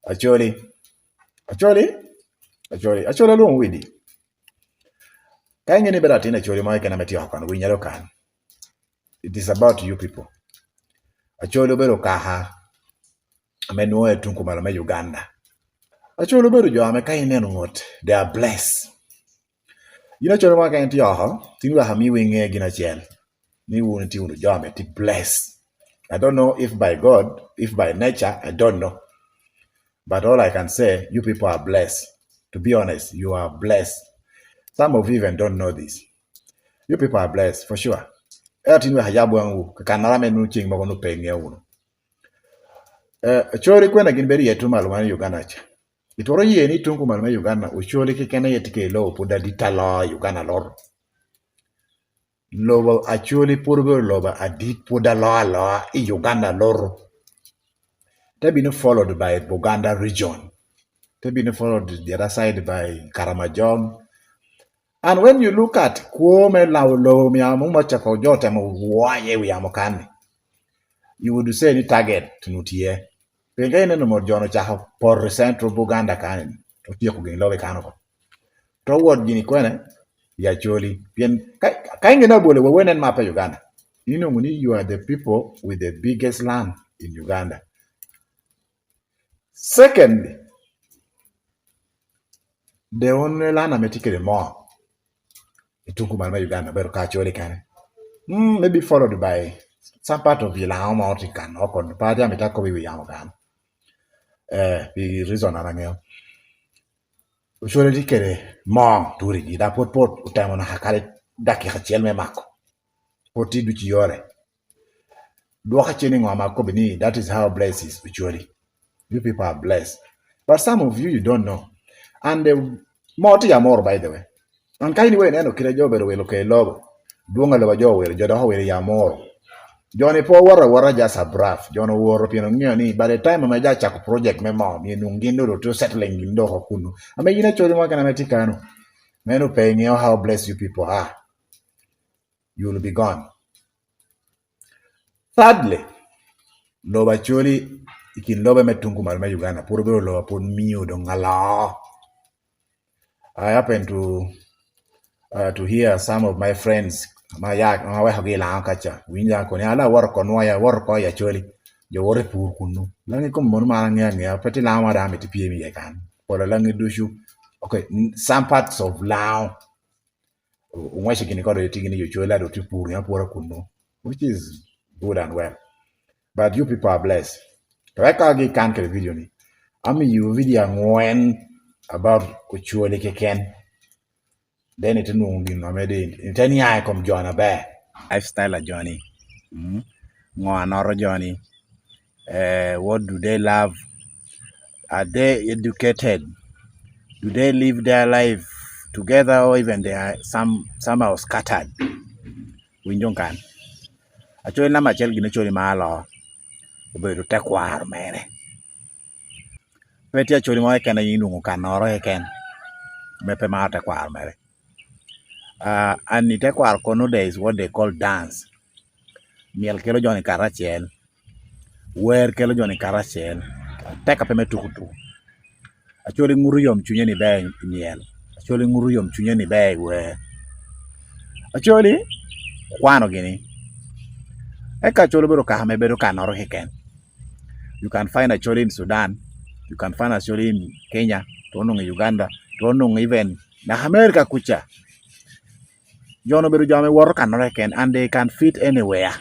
Acholi, Acholi, Acholi, Acholi alwongo widi. Ka inge ni ibedo atin Acholi mo keken ma itye oko kany, winya dong kany. It is about you people. Acholi obedo kaka me nwoye tung kumalo me Uganda. Acholi obedo jo ma ka ineno mot they are blessed. In Acholi mo keken itye oko, tin wek ami wa inge gin acel ni wun itye wunu jo ma itye blessed. I don't know if by God, if by nature, I don't know. But all I can say, you people are blessed. To be honest, you are blessed. Some of you even don't know this. You people are blessed, for sure. Ento tin wek ayab wangwu, kakanara me nunu ceng mogo nongo pe ingeyo wunu. Eh, Acholi kwena gin bedo iye tung malo man i Uganda ca. Itwero ye ni tung kumalo me Uganda, Ocholi keken aye tye ki lobo pud adit aloo i Uganda loto. Lobo Acholi pud obedo lobo adit pud aloo aloa i Uganda loto. Te bino followed by Buganda region. Te bino followed the other side by Karamajong. And when you look at kwo me lawo lobo myero mo ca ko jo otemo woo aye i wi yamo kan-ni, you would say ni target onongo tye. Pien ka ineno mot jo-ni ocako poto i central Buganda kany-ni, otyeko gin lobo i kano ko. To wot gini kwene i Acholi. Pien ka inge nabole wa nen map pa Uganda, inongo ni you are the people with the biggest land in Uganda. Secondly, the only land ame tye kwede moo i tung kumalo me Uganda obedo ka Acholi kene. Mm, maybe followed by some part of Lango mo tye kano kon pe atye amito akobo i wi yamo kany. Eh, pi reason an angeyo. Ocwale tye kwede moo turigi dok pwod pwod otemo naka kadi dakika acel me mako pwod tye ducu yore. Dwoka cen i ngo ma akobo ni that is how blessed is Ocwali. You people are blessed. But some of you, you don't know. And the moo tye amoro by the way. And ka in iwee ineno kite jo obedo wilo kede lobo, dwong lobo jo owilo, jo dok owilo i amoro. Jo-ni pe owoto awota just abraf. Jo-ni owoto pien ongeyo ni by the time ma ja cako project me moo, myero nung gin dong otye settling gin dong oko kunu. Ame in Acholi mo keken ame tye kanu, meno pe ingeyo how blessed you people are. You will be gone. Thirdly, lobo Acholi i kin lobe me tung kumalo me Uganda pud obedo lobo ma pud miyo dong aloo. I happen to uh, to hear some of my friends ma ya ma awekogi i lango kaca winja koni ala awoto ko nwoya awoto ko i Acholi jo woto i pur kunu langi kome mono ma an angeyo angeya pe tye lango ma dong amito ipyem iye kany pol langi ducu okay some parts of lango ongwece gini kode tye gini Acholi dong tye pur apura kunu which is good and well but you people are blessed wek ka gikan kwede video ni amiyo video angwen about Ocholi keken then ite nongo gin ma medde ite niang i kom jo maber lifestyle a joni ngo anoto joni what do they love are they educated do they live their life together or even they are somehow scattered winjo kany Acholi namba acel gin Acholi ma aloo obedo tekwaro mere pe tye Acholi mo keken ma in ilwongo kanoro keken ma pe maro tekwaro mere and i tekwaro kono there is what they call dance myel kelo joni karacel Wer kelo jo-ni karacel tekka pe me tuko tuko Acholi nguto yomcwinye ni ber i myel Acholi nguto yomcwinye ni ber i wer Acholi okwano gini eka Acholi obedo kaka ma bedo kanoro keken you can find Acholi in Sudan you can find Acholi in Kenya twero nongo i Uganda twero nongo even naka America kuca jo-ni obedo jo ma giwoto kanoro keken and they can fit anywhere.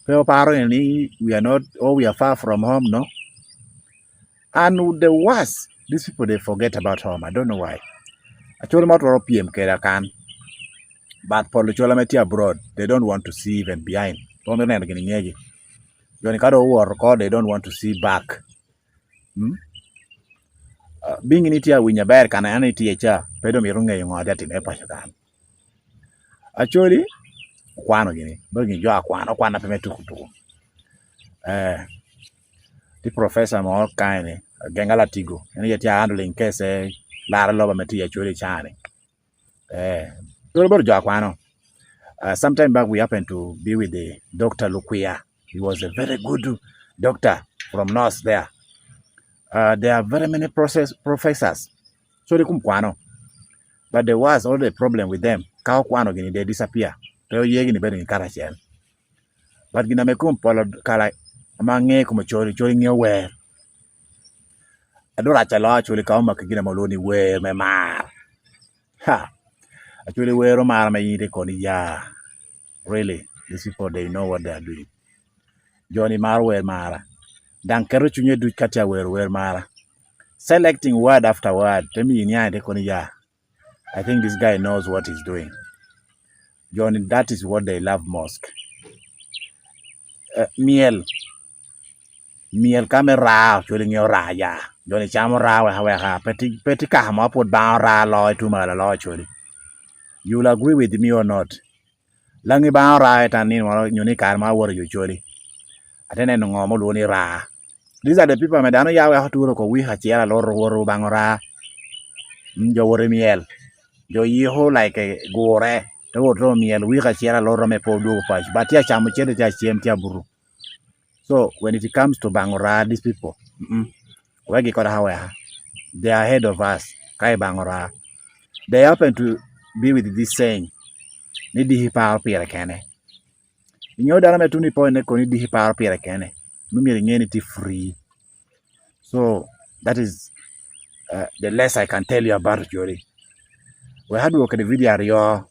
Pe waparo ni we are not or we are far from home no and the worst these people they forget about home I don't know why Acholi ma twero pyem kweda kan but pol lucola ma tye abroad they don't want to see even behind pe gimito neno gin ingegi joni ka dong guwoto oko they don't want to see back hmm? Being ni tye awinyo aber kana en itye ca pe dong mito ngeyo ngo tye ka timme paco kan. Acholi okwano gini bedo gin jo akwana okwana pe me tuko tuko ee tye professor mo kany ni Agenga Latigo en aye tye handling case laro lobo ma tye i Acholi i caa ni ee Acholi obedo jo akwano sometime back we happen to be with the Doctor Lukwiya he was a very good doctor from north there. There are very many professors cwali kum kwano but there was only a problem with them ka okwano gini they disappear pe oye gini bedo gin kacel but gin ame kum polo kala ma ange kom Acholi, Acholi ngeyo wer adong rac aloyo Acholi ka omaki gin ma walwongo ni wer me mar ha Acholi wero mar ma in itye koni ya really these people they know what they are doing jo-ni maro wer mara dang keto cwinye duc ka tye ka wero wer mara selecting word after word te miyo iniang ite koni ya I think this guy knows what he's doing jo-ni that is what they love most myel myel ka me raa ocwalo inge oraa ya jo-ni camo raa wek aweka pe tye kaka mo pud bango raa loyo tung malo loyo Acholi you will agree with me or not Langi banga ora ento anino malo nyo ni kare ma awoto i Acholi ate neno ngo ma olwongo ni raa these are the people ma dano ya weko turo ko wik acel aloto woto bango raa jo woto i myel jo yiko like gure te woto myel wik acel aloto me pe odwogo paco but tye ka camo cente tye ka cem tye ka buto so when it comes to bango raa these people wek gikod aweka they are ahead of us ka i bango raa they happen to be with this saying ni diki paro pire kene ingeyo dano me tun i point ne koni diki paro pire kene nongo myero inge ni tye free so that is the less I can tell you about Acholi wek adwog kwede video aryo.